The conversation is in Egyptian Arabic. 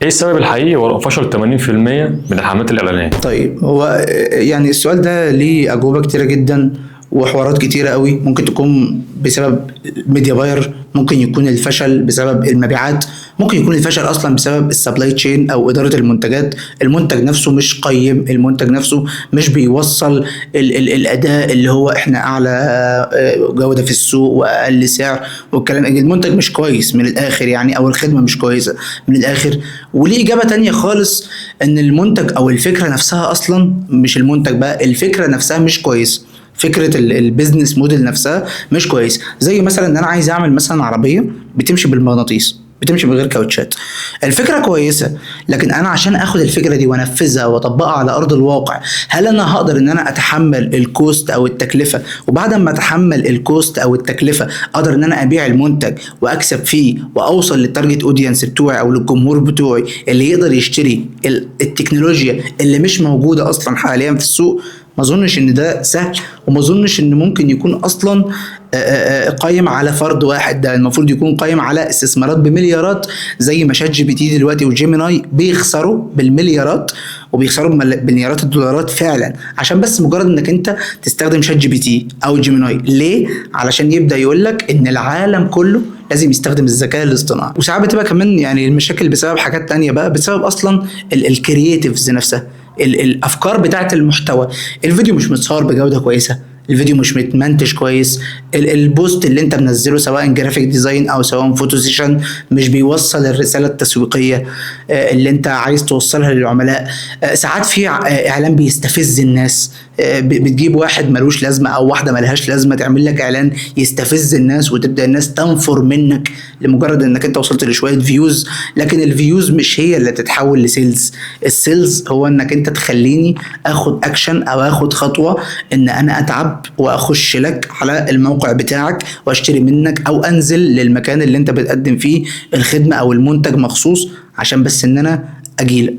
ايه السبب الحقيقي وراء فشل 80% من الحملات الاعلانية؟ طيب، هو يعني السؤال ده ليه اجوبه كتيرة جدا وحوارات كتيرة قوي. ممكن تكون بسبب media buyer، ممكن يكون الفشل بسبب المبيعات، ممكن يكون الفشل اصلا بسبب ال supply chain او ادارة المنتجات. المنتج نفسه مش قيم، المنتج نفسه مش بيوصل ال الاداء اللي هو احنا اعلى جوده في السوق واقل سعر والكلام. المنتج مش كويس من الاخر يعني، او الخدمة مش كويسة من الاخر. وليه اجابه تانية خالص، ان المنتج او الفكرة نفسها اصلا، مش المنتج بقى، الفكرة نفسها مش كويسة. فكرة ال business model نفسها مش كويس. زي مثلا ان انا عايز اعمل مثلا عربية بتمشي بالمغناطيس، بتمشي من غير كاوتشات. الفكرة كويسه، لكن انا عشان اخد الفكرة دي وانفذها واطبقها على ارض الواقع، هل انا هقدر ان انا اتحمل ال cost او التكلفه؟ وبعد ما اتحمل ال cost او التكلفه، اقدر ان انا ابيع المنتج واكسب فيه واوصل لل target audience بتوعي او للجمهور بتوعي اللي يقدر يشتري التكنولوجيا اللي مش موجودة اصلا حاليا في السوق؟ ما اظنش ان ده سهل، وما اظنش ان ممكن يكون اصلا قايم على فرد واحد. ده المفروض يكون قايم على استثمارات بمليارات، زي ما ChatGPT دلوقتي و Gemini بيخسروا بالمليارات، وبيخسروا بمليارات الدولارات فعلا، عشان بس مجرد انك انت تستخدم ChatGPT او Gemini. ليه؟ علشان يبدا يقول لك ان العالم كله لازم يستخدم الذكاء الاصطناعي. وساعات بتبقى كمان يعني المشاكل بسبب حاجات تانية بقى، بسبب اصلا ال creatives نفسها، الافكار بتاعت المحتوى. الفيديو مش متصور بجوده كويسه، الفيديو مش متمنتج كويس، ال post اللي انت منزله سواء graphic design او سواء photo session مش بيوصل الرسالة التسويقية اللي انت عايز توصلها للعملاء. ساعات في اعلان بيستفز الناس، بتجيب واحد ملوش لازمه او واحدة ملهاش لازمه تعمل لك اعلان يستفز الناس، وتبدا الناس تنفر منك لمجرد انك انت وصلت لشويه views. لكن ال views مش هي اللي تتحول ل sales. ال sales هو انك انت تخليني اخد اكشن او اخد خطوة ان انا اتعب واخش لك على الموقع بتاعك واشتري منك، او انزل للمكان اللي انت بتقدم فيه الخدمة او المنتج مخصوص عشان بس ان انا اجيلك.